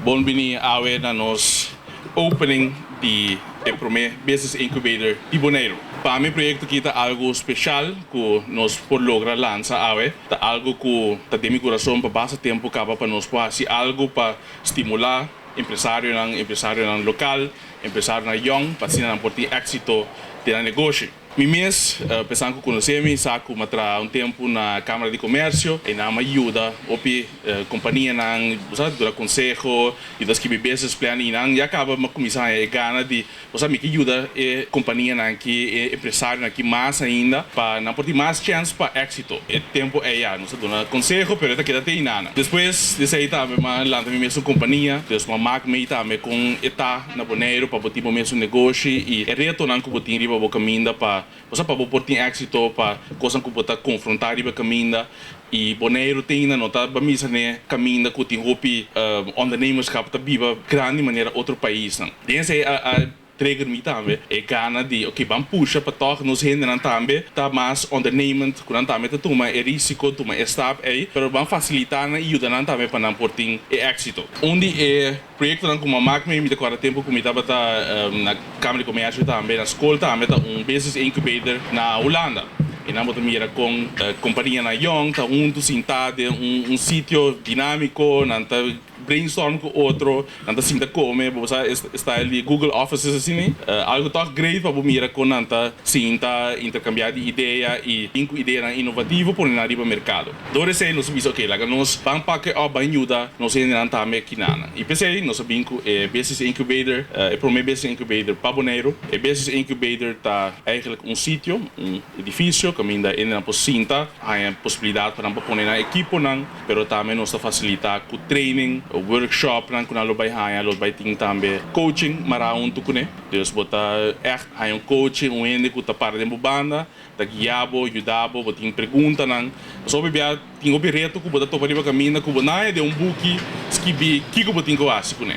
Bon bini awe na nos opening di e prome Business Incubator di Boneiru. Pa mi e proyekto aki ta algu spesial ku nos por logra lansa awe. Ta algu ku ta den mi kurason pa basta tempu kaba pa nos por hasi algu pa stimulá empresarionan, empresarionan lokal, empresarionan yòn pa asina nan por tin éksito den nan negoshi. Mi mes, pesan ku konosé mi, sa ku mi a traha un tempu na Kámara di Komersio. Einan mi a yuda hopi kompanianan, bo sa, duna konseho, yuda skibi business plan i nan ya kaba mi a kuminsá haña e gana di, bo sa, mi ke yuda e kompanianan aki, e empresarionan aki mas ainda pa nan por tin mas chèns pa éksito. E tempu ei ya nos a duna konseho, pero e ta keda te einana. Despues di esei tambe mi a lanta mi mesun kompania, dus mi a mak mei tambe kon e ta. Na Boneiru pa bo tin bo mesun negoshi i e retonan ku bo tin riba bo kaminda pa, osea pa bo por tin éksito pa kosnan ku bo ta konfrontá riba kaminda i Boneiru tin ainda no ta bamisa n'e kaminda ku tin hopi ondernemerschap ta biba grandi manera otro paisnan. Den esei a a trigger mi tambe e gana di oke ban pusha pa tòg nos hendenan tambe ta mas ondernemend ku nan tambe ta tuma e risiko tuma e stap ei pero ban fasilitá nan i yuda nan tambe pa nan por tin e éksito. Un di e Proyektonan ku mama ku mi, mi ta kòrda tempu ku mi tabata na Kamer di Komersio tambe, na skol tambe ta un business incubator na Hulanda. I nan bo ta mira kon kompanianan yòn ta huntu sintá den un sitio dinámiko, nan ta brainstorm ku otro, nan ta sinta kome, bo sa e style di Google Offices asina. Algu tòg great pa bo mira kon nan ta sinta, interkambiá di idea i bin ku ideanan inovativo pone nan riba merkado. Dor esei nos a bisa, ok, laga nos ban pake òf ban yuda nos hendenan tambe kinanan. I p'esei nos a bin ku e Business Incubator, e promé Business Incubator pa Boneiru. E Business Incubator ta eigenlijk un sitio, un edifisio kaminda hendenan por sinta, haña posibilidat pa nan por pone nan ekiponan, pero tambe nos ta fasilitá ku training, workshopnan ku nan lo bai haña, lo bai tin tambe coaching mará huntu kuné. Dus bo ta ègt haña un coaching, un hende ku ta para den bo banda. Ta guia bo, yuda bo, bo tin preguntanan. Pasobra hopi bia tin hopi reto ku bo ta topa riba kaminda ku bo na haña den un buki skibí kiko bo tin ku hasi kuné.